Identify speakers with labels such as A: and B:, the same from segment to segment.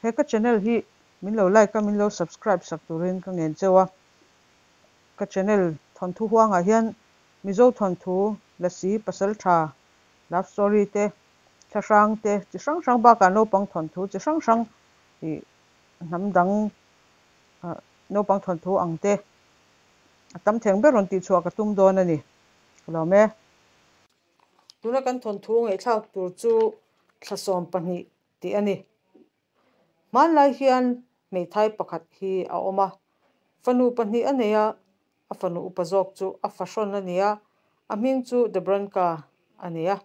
A: He ka channel hi min lo like a, min lo subscribe sak turin ka ngen cheu a. Ka channel thawnthu huangah hian Mizo thawnthu, Lasi, Pasaltha, Love story te, thlahrang te chi hrang hrang bakah naupang thawnthu chi hrang hrang ih hnam dang naupang thawnthu ang te a tam theng ber rawn tihchhuah ka tum dawn a ni. Ka lawm e. Tuna kan thawnthu ngaihthlak tur chu thla 12 tih a ni. Hmanlai hian hmeithai pakhat hi a awm a, fanu pahnih a nei a, a fanu upa zawk chu a fahrawn a ni a, a hming chu Debranka a ni a.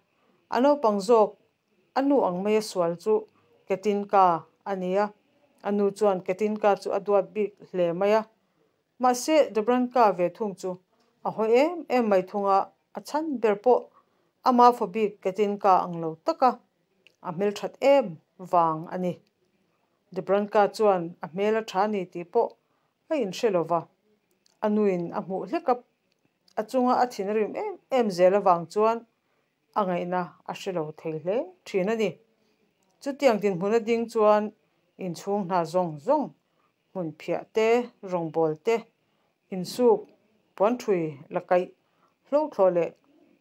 A: A naupang zawk a nu ang maia sual chu Katinka a ni a, a nu chuan Katinka chu a duat bik hle mai a. Mahse Debranka ve thung chu a hawi em em mai thung a, a chhan ber pawh ama fa bik Katinka ang lo taka a hmelthat em vang a ni. Debranka chuan a hmel a tha ni tih pawh a inhre lo va, a nuin a hmuh hlek a, a chunga a thin a rim em em zel avang chuan a ngaihna a hre lo thei hle thin a ni. Chutiang dinhmun a ding chuan inchhung hna zawng zawng hmun phiah te, rawngbâwl te, insûk, puanthui la kaih, hlothlawh leh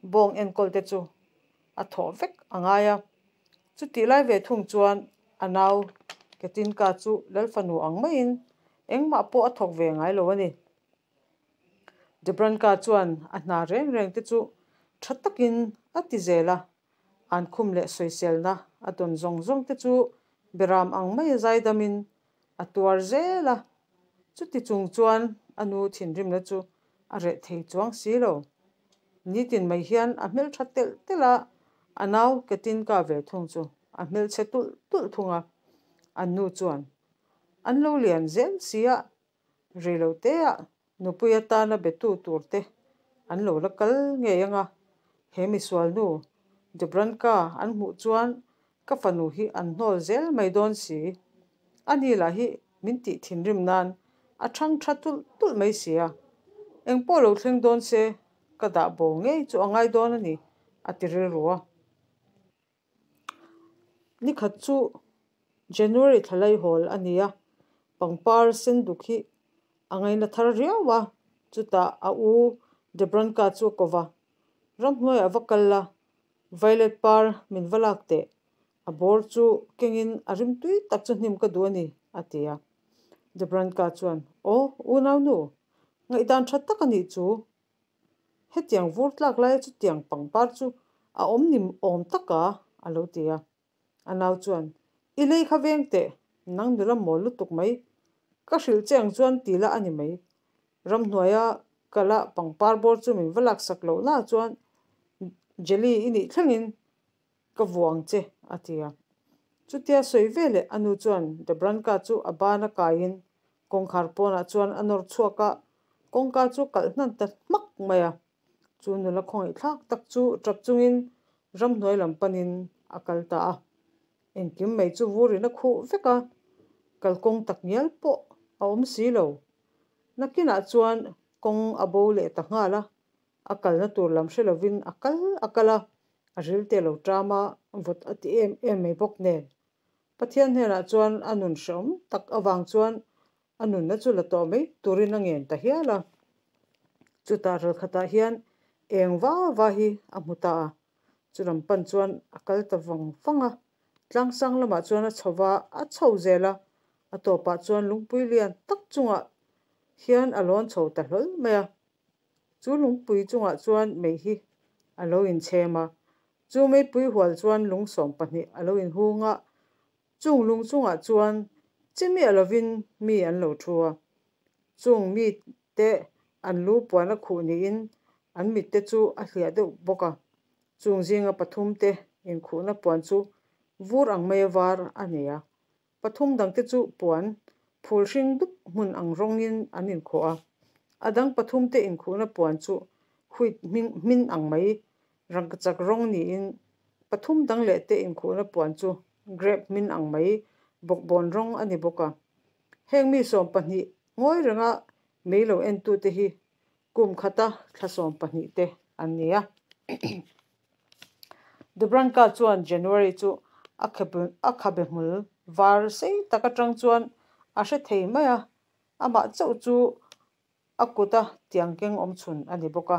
A: bawng enkawl te chu a thawh vek a ngai a. Chutih lai ve thung chuan a nau Katinka chu Lalfanu ang maiin engmah pawh a thawk ve ngai lo a ni. Debranka chuan a hna reng reng te chu tha takin a ti zel a, an khum leh sawiselna a dawn zawng zawng te chu beram ang maia zaidamin a tuar zel a, chuti chung chuan a nu thinrimna chu a reh thei chuang si lo. Nitin mai hian a hmeltha telh telh a, a nau Katinka ve thung chu a hmelchhe tulh tulh thung a, an nu chuan an lo lian zel si a, Reiloteah nupui atana betu turte an lo la kal ngei ang a, he misualnu Debranka an hmuh chuan ka fanu hi an hnawl zel mai dawn si. A ni lah hi min tih thinrim nan a thang tha tulh tulh mai si a, engpawh lo thleng dawn se ka dah bo ngei chu a ngai dawn a ni, a ti rilru a. Nikhat chu January thla laihawl a ni a, pangpar senduk hi a ngaina thar riau a, chutah a u Debranka chu a ko va, Ramhnuaiah va kal la, violet par min va lak teh, a bawr chu kengin a rimtui tak chu hnim ka duh a ni, a ti a. Debranka chuan, Aw, unaunu, ngaihdan tha tak a nih chu, Hetiang vur tlak laia chutiang pangpar chu a awm ni awm tak a, a lo ti a. A nau chuan, I lei kha veng teh, nang nula mawl lutuk mai. Ka hrilh che ang chuan ti la a ni mai. Ramhnuaia kala pangpar bawr chu min va laksak loh na chuan jelly i nih thlengin Ka vuang che, a ti a. Chutia sawi ve leh a nu chuan Debranka chu a ban a kaiin kawngkhar pawnah chuan a nawr chhuak a, kawngka chu kalh hnan ta hmak mai a. Chu nula khawngaihthlak tak chu tap chungin ramhnuai lam panin a kal ta a. Engkim mai chu vurin a khuh vek a, kalkawng tak ngial pawh a awm si lo. Nakinah chuan kawng a bo leh ta nghal a, A kalna tur lam hre lovin a kal a kal a, a rilte lo ṭam a, vawt a ti em em mai bawk nen. Pathian hnenah chuan a nun hrehawm tak avang chuan a nunna chu la tawh mai turin a ngen ta hial a. Chutah ralkhatah hian eng va va hi a hmu ta a, chulam pan chuan a kal ta vang vang a. Tlangsang lamah chuan a chho va, a chho zel a, a tawpah chuan lungpui lian tak chungah hian a lawn chho ta hlawl mai a. Chu lungpui chungah chuan mei hi a lo inchhem a, chu meipui hual chuan lung 12 a lo inhung a, chung lung chungah chuan chi miah lovin mi an lo thu a. Chung mite an lu puan a khuh niin an mitte chu a hliah deuh bawk a, chung zinga pathumte inkhuhna puan chu vur ang maia var a ni a. Pathum dangte chu puan phul hring dup hmun ang rawngin an inkhuh a, a dang pathumte inkhuhna puan chu wheat hming hmin ang mai rangkachak rawng niin pathum dang leh te inkhuhna puan chu grape hmin ang mai bawkbawn rawng a ni bawk a. Heng mi 12 ngawi renga mei lo entute hi kum khata thla 12 te an ni a. Dubranka chuan January chu a khabe hmul. var sei tak atang chuan a hre thei mai a, amah chauh chu a kuta tiang keng awm chhun a ni bawk a.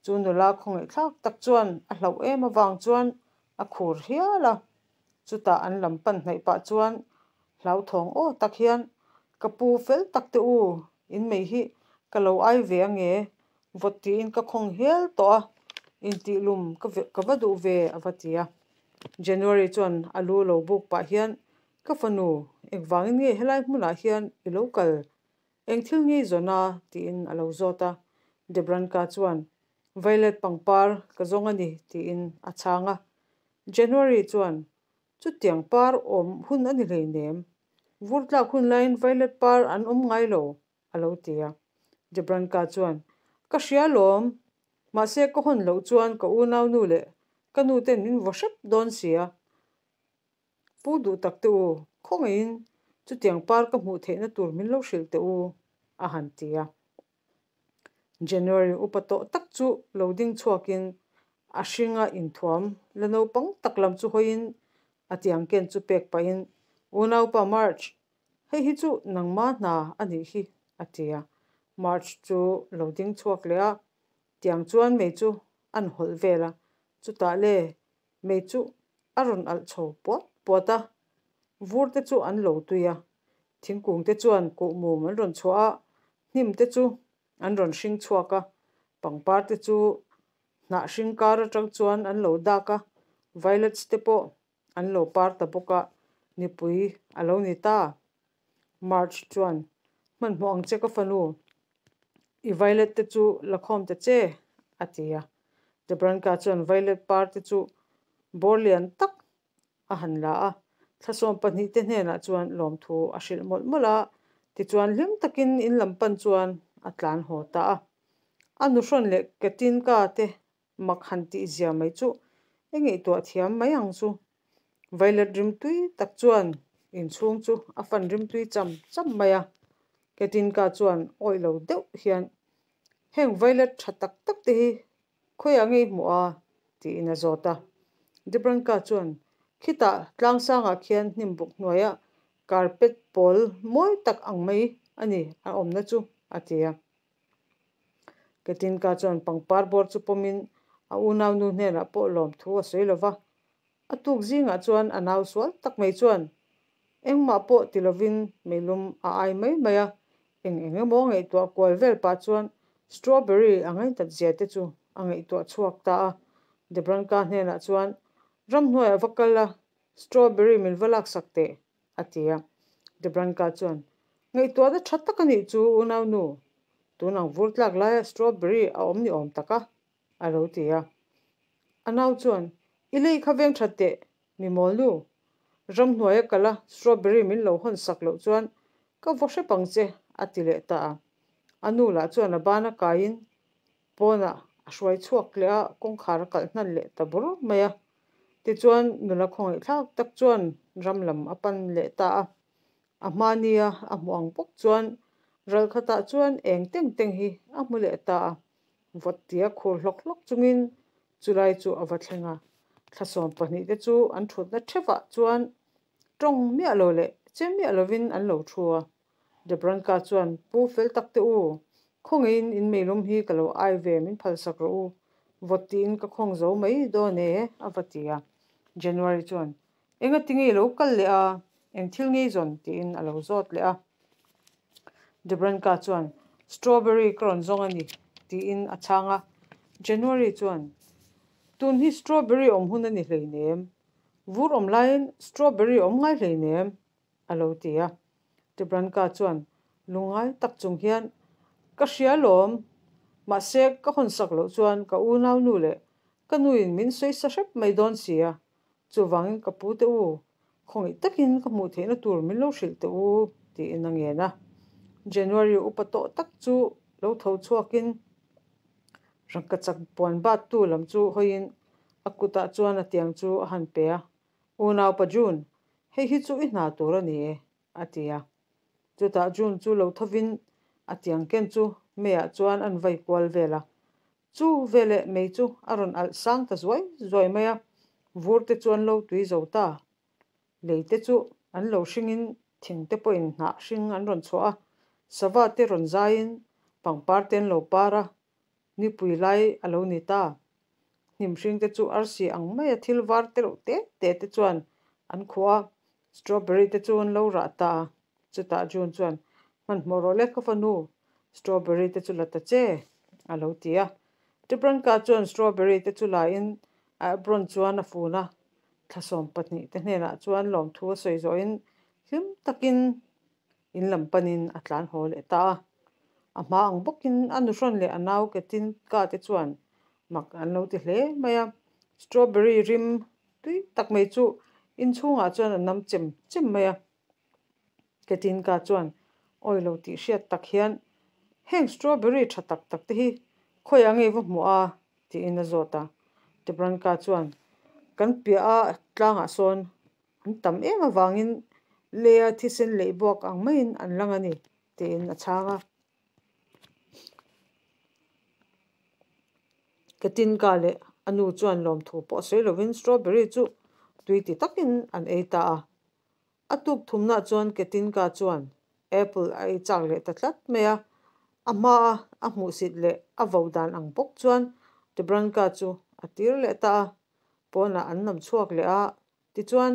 A: Chu nula khawngaihthlak tak chuan a hlauh em avang chuan a khur hial a, chutah an lam pan hnaih pah chuan hlauthawng aw tak hian, Ka pu fel tak te u, in mei hi ka lo ai ve ange, vawt tiin ka khawng hial tawh a, intih lum ka va duh ve a va ti a. January chuan a lu lo buk pah hian, Ka fanu, engvangin nge helai hmunah hian i lo kal? Eng thil ngei zawn a? tiin a lo zawt a. Debranka chuan, Violet pangpar ka zawng a ni, tiin a chhang a. January chuan, Chutiang par awm hun a ni hleinem. Vur tlak hun laiin violet par an awm ngai lo, a lo ti a. Debranka chuan, Ka hria lawm. Mahse ka hawn loh chuan ka unaunu leh ka nu ten min vaw hrep dawn sia. Pu duh tak te u, khawngaihin chutiang par ka hmuh theihna tur min lo hrilh teh u, a han ti a. January upa tawh tak chu lo ding chhuakin a hringa inthuam la naupang tak lam chu hawiin a tiang ken chu pek pahin, Unaupa March, hei hi chu nangma hna a nih hi, a ti a. March chu lo ding chhuak leh a, tiang chuan mei chu an hawlh vel a, chutah le Mei chu a rawn alh chho puat puat a, vur te chu an lo tui a, thingkung te chuan kuhmum an rawn chhuah a, hnim te chu an rawn hring chhuak a, pangpar te chu hnah hring kar atang chuan an lo dak a, violets te pawh an lo par ta bawk a, nipui a lo ni ta. March chuan, Hmanhmawh ang che ka fanu, i violet te chu la khawm ta che, a ti a. Debranka chuan violet par te chu bawr lian tak a han la a, thlasawm pahnihte hnenah chuan lawmthu a hrilh mawlh mawlh a, tichuan hlim takin in lam pan chuan a tlan haw ta a. A nuhrawn leh Katinka te mak han tih zia mai chu i ngaihtuah thiam mai ang chu. Violet rimtui tak chuan inchhung chu a fan rimtui cham cham mai a, Katinka chuan awih lo deuh hian Heng violet tha tak tak te hi khawiah nge i hmuh a? tiin a zawt a. Debranka chuan, Khitah tlangsangah khian hnim buk hnuaiah carpet pawl mawi tak ang mai a ni a awmna chu, a ti a. Katinka chuan pangpar bawr chu pawmin a unaunu hnenah pawh lawmthu a sawi lo va. A tuk zingah chuan a nau sual tak mai chuan Engmah pawh ti lovin meilum a ai mai mai a, eng eng emaw ngaihtuah kual vel pah chuan strawberry a ngainat zia te chu a ngaihtuah chhuak ta a. Debranka hnenah chuan, Ramhnuaiah va kal la, strawberry min va laksak teh, a ti a. Debranka chuan, Ngaihtuahna tha tak a nih chu unaunu, tun ang vur tlak laia strawberry a awm ni awm tak a, a lo ti a. A nau chuan, I lei kha veng tha teh, Mi mawlnu, ramhnuaia kal a strawberry min lo hawn sak loh chuan ka vaw hrep ang che, a ti leh ta a. A nu lah chuan a ban a kaiin pawnah a hruai chhuak leh a, kawngkhar a kalh hnan leh ta bur mai a. Tichuan nula khawngaihthlak tak chuan ram lam a pan leh ta a. A hmania a hmuh ang bawk chuan ral khatah chuan eng teng teng hi a hmu leh ta a. Vawt tia khur hlawk hlawk chungin Chulai chu a va thleng a, thlasawm pahnihte chu an thutna thevah chuan tawng miah lo leh che miah lovin an lo thu a. Debranka chuan, Pu fel tak te u, khawngeiin in meilum hi ka lo ai ve min phalsak rawh u, vawt tiin ka khawng zo mai dawn e, a va ti a. January chuan, Engati nge i lo kal leh a, eng thil ngei zawn? tiin a lo zawt leh a. Debranka chuan, Strawberry ka rawn zawng a ni, tiin a chhang a. January chuan, Tun hi strawberry awm hun a ni hleinem. Vur awm laiin strawberry awm ngai hleinem, a lo ti a. Debranka chuan lungngai tak chung hian, Ka hria lawm, mahse ka hawnsak loh chuan ka unaunu leh ka nuin min sawi sa hrep mai dawn sia, Chuvangin ka pu te u, khawngaih takin ka hmuh theihna tur min lo hrilh teh u, tiin a ngen a. January upa tawh tak chu lo tho chhuakin rangkachak puan bat tu lam chu hawiin a kutah chuan a tiang chu a han pe a, Unaupa June, hei hi chu i hna tur a ni e, a ti a. Chutah June chu lo thovin a tiang ken chu meiah chuan an vai kual vel a. Chu veleh mei chu a rawn alh sang ta zuai zuai mai a, vur te chu an lo tui zo ta. Lei te chu An lo hringin thing te pawhin hnah hring an rawn chhuah a, sava te rawn zaiin pangpar te an lo par a, nipui lai a lo ni ta. Hnim hring te chu arsi ang maia thil var te reuh te te te chuan an khuh a, strawberry te chu an lo rah ta a. Chutah June chuan, Hmanhmawh rawh le ka fanu, strawberry te chu la ta che, a lo ti a. Tebranka chuan strawberry te chu la in a apron chuan a fun a, thla 12 te hnenah chuan lawmthu a sawi zawhin hlim takin in lam panin a tlan haw leh ta a. A hma ang bawkin a nuhrawn leh a nau Katinka te chuan mak an lo ti hle mai a, strawberry rim tui tak mai chu inchhungah chuan a nam chem chem mai a. Katinka chuan awi lo tih hriat tak hian, Heng strawberry tha tak tak te hi khawiah nge va hmuh a? tiin a zawt a. Tebranka chuan, Kan piah a tlangah sawn an tam em avangin leia thisen leih buak ang maiin an lang a ni, tiin a chhang a. Katinka leh a nu chuan lawmthu pawh sawi lovin strawberry chu tui ti takin an ei ta a. A tuk thumnah chuan Katinka chuan apple a ei chak leh ta tlat mai a, a hmaa a hmuhsit leh a vo dan ang bawk chuan Tebranka chu a tir leh ta a, pawnah an nam chhuak leh a, tichuan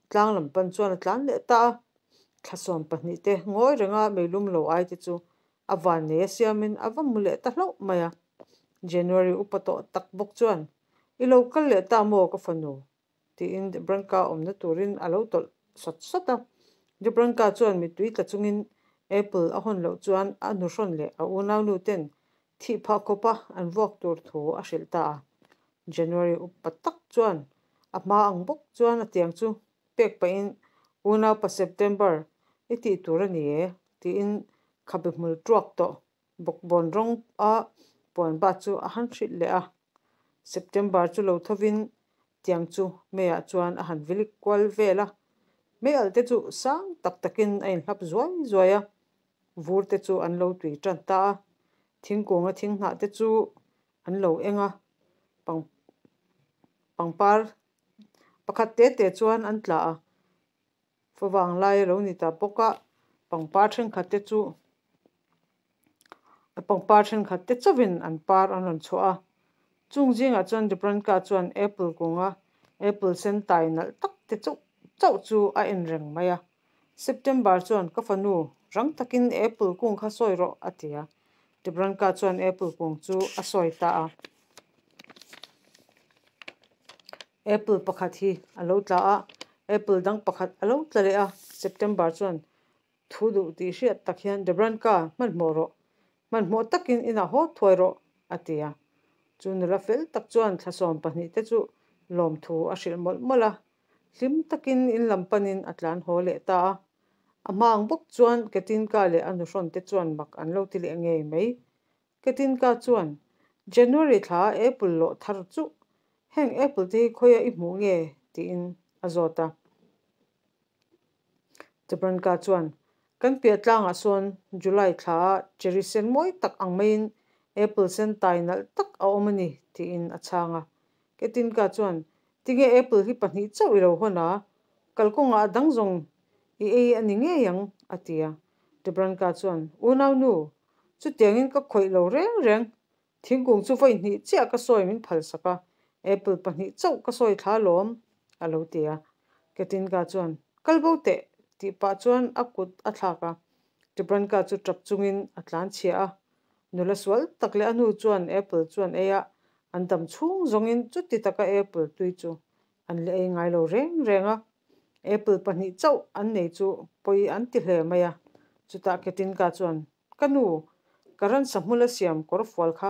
A: tlang lam pan chuan a tlan leh ta a. Thla 12 te ngawi renga meilum lo ai te chu a van nei a siamin a va mu leh ta hlauh mai a. January upa tawh tak bawk chuan, I lo kal leh ta maw ka fanu? tiin Debranka awmna turin a lo tawlh sawt sawt a. Debranka chuan mittui tla chungin Apple a hawn loh chuan a nuhrawn leh a unaunu ten thih phah khawpa an vuak tur thu a hrilh ta a. January upa tak chuan a hma ang bawk chuan a tiang chu pek pahin Unaupa September i tih tur a ni e tiin khabe hmul tuak tawh Bawkbawn rawng a puan bat chu a han hrilh leh a. September chu lo thovin tiang chu meiah chuan a han vilik kual vel a. Mei alh te chu sang tak takin a inhlap zuai zuai a, vur te chu an lo tui tan ta a. Thingkunga thinghnah te chu an lo eng a, pang pangpar pakhat te te chuan an tla a. Favang lai a lo ni ta bawk a, pangpar thenkhat te chu pangpar thenkhat te chauhin an par an rawn chhuah a. Chung zingah chuan Debranka chuan apple kunga apple sen tai nalh tak te chauh chauh chu a en reng mai a. September chuan ka fanu rang takin apple kung kha sawi rawh a ti a. Debranka chuan apple kung chu a sawi ta a. Apple pakhat hi a lo tla a, apple dang pakhat a lo tla leh a. September chuan thu duh tih hriat tak hian Debranka hmanhmawh rawh, hmanhmawh takin inah haw thuai rawh a ti a. Chu nula fel tak chuan thla 12 te chu lawmthu a hrilh mawlh mawlh a, hlim takin in lam panin a tlan haw leh ta a. A hma ang bawk chuan Katinka leh a nuhrawn te chuan mak an lo ti leh ngei mai. Katinka chuan, January thla a apple lawh thar chu heng apple te hi khawiah i hmuh nge? tiin a zawt a. Chapranka chuan, Kan piah tlangah sawn July thla a cherry sen mawi tak ang maiin apple sen tai nalh tak a awm a ni, tiin a chhang a. Katinka chuan, Tinge apple hi pahnih chauh i lo hawn a, kalkawngah a dang zawng i ei a ni ngei ang, a ti a. Tebranka chuan, Unaunu, chutiangin ka khawih lo reng reng. Thingkung chu vawi hnih chiah ka sawi min phalsak a, apple pahnih chauh ka sawi thla alawm, a lo ti a. Katinka chuan, Kal bo teh, tih pah chuan a kut a thlak a. Tebranka chu tap chungin a tlan chhia a. Nula sual tak leh a nu chuan apple chu an ei a, an dam chhung zawngin chuti taka apple tui chu an la ei ngai lo reng reng a. Apple pahnih chauh an nei chu pawi an ti hle mai a. Chutah Katinka chuan, Ka nu, ka ransa hmula siam kawr fual kha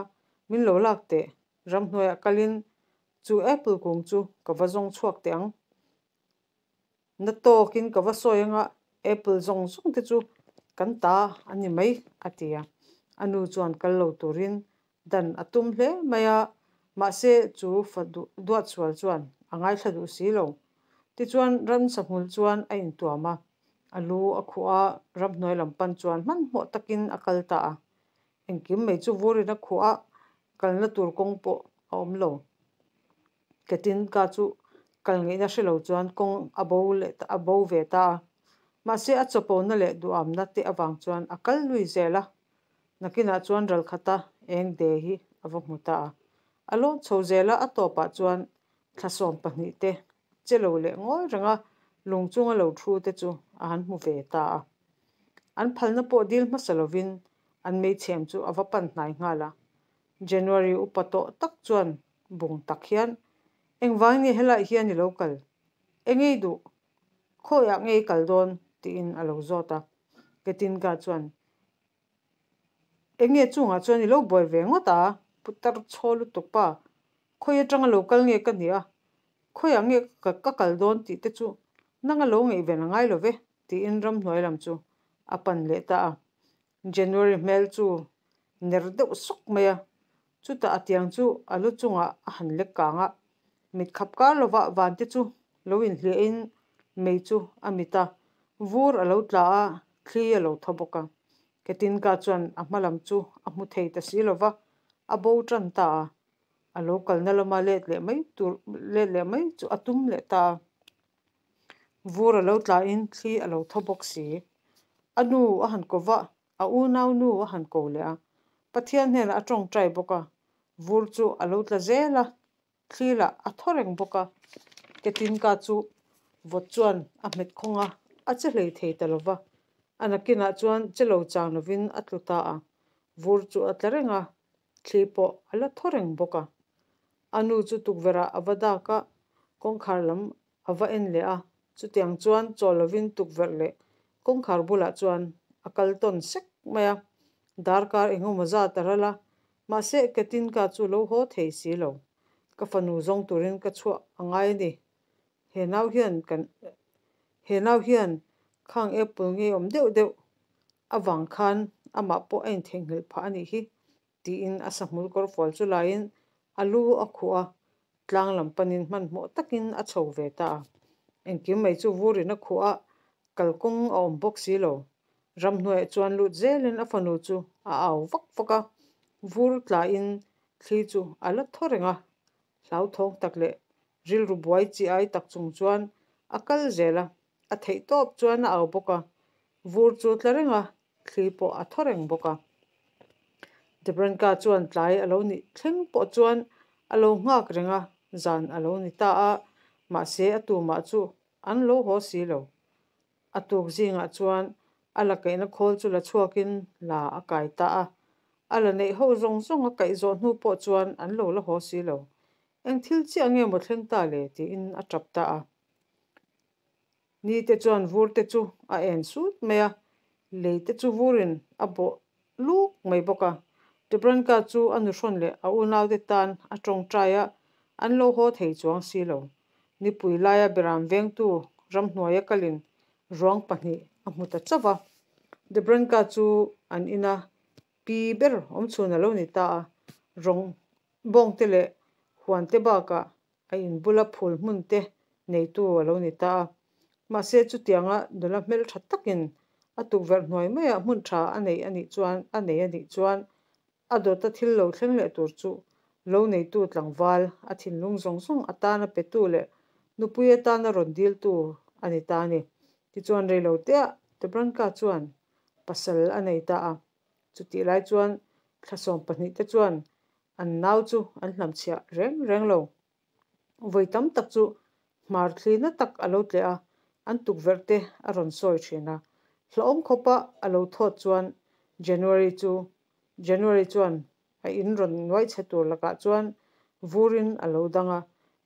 A: min lo lak teh, ramhnuaiah kalin chu apple kung chu ka va zawng chhuak teh ang. Na tawkin ka va sawi anga apple zawng zawng te chu kan ta a ni mai, a ti a. A nu chuan kal lo turin dan a tum hle mai a, mahse chu fa duat sual chuan a ngaithla duh si lo. Tichuan ramsa hmul chuan a intuam a, a lu a khuh a, ramhnuai lam pan chuan hmanhmawh takin a kal ta a. Engkim mai chu vurin a khuh a, kalna tur kawng pawh a awm lo. Katinka chu kal ngaihna hre lo chuan kawng a bo leh a bo ve ta a. Mahse a chawpona leh duhamna te avang chuan a kal lui zel a. Nakinah chuan ralkhata eng de hi a va hmu ta a. A lawn chho zel a, a tawpah chuan thla 12 te che lo leh ngawi renga lung chunga lo thu te chu a han hmu ve ta a. An phalna pawh dil hmasa lovin an meichhem chu a va pan hnai nghal a. January upa tawh tak chuan bung tak hian, Engvang nge helaiah hian i lo kal? Eng ei duh? Khawiah nge i kal dawn? tiin a lo zawt a. Ketinka chuan, Eng nge chungah chuan i lo buai ve ngawt a? Putar chhaw lutuk pa, khawi atanga lo kal nge ka nia? Khawiah nge ka kal dawn tih te chu nanga lo ngaihven a ngai lo ve, tiin ramhnuai lam chu a pan leh ta a. January hmel chu ner deuh sawk mai a, chutah a tiang chu a lu chungah a han lek kang a, mit khap kar lovah van te chu lo inhliahin mei chu a mit a, vur a lo tla a, thli a lo thaw bawk a. Ketinka chuan a hma lam chu a hmu thei ta si lova, a bo tan ta a, a lo kalna lama let leh mai tur let leh mai chu a tum leh ta a. Vur a lo tlain thli a lo thaw bawk si. A nu a han ko va, a unau nu a han ko leh a. Pathian hnenah a tawngtai bawk a, vur chu a lo tla zel a, thli lah a thaw reng bawk a. Ketinka chu vawt chuan a hmet khawng a, a che hlei thei ta lo va. A nakinah chuan che lo chang lovin a tlu ta a, vur chu a tla reng a, thli pawh a la thaw reng bawk a. A nu chu tukverh ah a va dak a, kawngkhar lam a va en leh a, chutiang chuan chawl lovin tukverh leh kawngkhar bulah chuan a kal tawn sek mai a, darkar engemaw zat a ral a, mahse Katinka chu lo haw thei si lo. Ka fanu zawng turin ka chhuah a ngai a ni. He nau hian kan he nau hian khang apple nge awm deuh deuh avang khan amah pawh a intheihnghilh phah a nih hi tiin a sahmul kawrfual chu laiin a lu a khuh a, tlang lam panin hmanhmawh takin a chho ve ta a. Engkim mai chu vurin a khuh a, kalkawng a awm bawk si lo. Ramhnuaiah chuan lut zelin a fanu chu a au vak vak a, vur tlain thli chu a la thaw reng a. Hlauthawng tak leh rilru buai chi ai tak chung chuan a kal zel a, a theih tawp chuan a au bawk a, vur chu tla reng a, thli pawh a thaw reng bawk a. Debranka chuan tlai a lo nih thleng pawh chuan a lo nghak reng a, zan a lo ni ta a, mahse a tumah chu an lo haw si lo. A tuk zingah chuan a la kaihna khawl chu la chhuakin la a kai ta a, a la neih ho zawng zawng a kaih zawh hnu pawh chuan an lo la haw si lo. Eng thil chiah nge maw thleng ta le tiin a tap ta a. Ni te chuan vur te chu a en sut mai a, lei te chu vurin a bawh luk mai bawk a. Debranka chu a nuhrawn leh a unaute tan a tawngtai a, an lo haw thei chuang si lo. Nipui laia beram vengtu ramhnuaia kalin ruang pahnih a hmu ta chauh va. Debranka chu an ina pi ber awmchhun a lo ni ta a, rawng bawngte leh huante bakah a in bula phul hmun te neitu a lo ni ta a. Mahse chutianga nula hmeltha takin a tukverh hnuai maiah hmun tha a nei a nih chuan a nei a nih chuan a dawta thil lo thleng leh tur chu lo neitu tlangval a thinlung zawng zawng atana petu leh nupui atana rawn diltu a ni ta a ni. Tichuan reiloteah Tebranka chuan pasal a nei ta a. Chutih lai chuan thla 12 te chuan an nau chu an hlamchhiah reng reng lo. Vawi tam tak chu hmar thli na tak a lo tleh a, an tukverh te a rawn sawi thin a. Hlauhawm khawpa a lo thawt chuan January chu January chuan a in rawn nuai chhe tur lakah chuan vurin a lo dang a,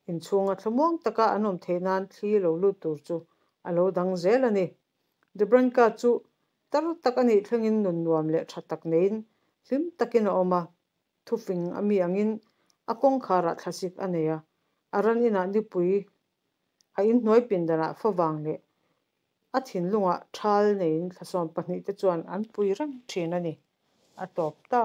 A: inchhunga thlamuang taka an awm theih nan thli lo lut tur chu a lo dang zel a ni. Debranka chu tar tak a nih thlengin nun nuam leh tha tak neiin hlim takin a awm a, thufing a mi angin a kawngkharah thlasik a nei a, a ran inah nipui a inhnuai pindanah favang leh a thinlungah thal neiin thla 12 te chuan an pui reng thin a ni. A tawp ta.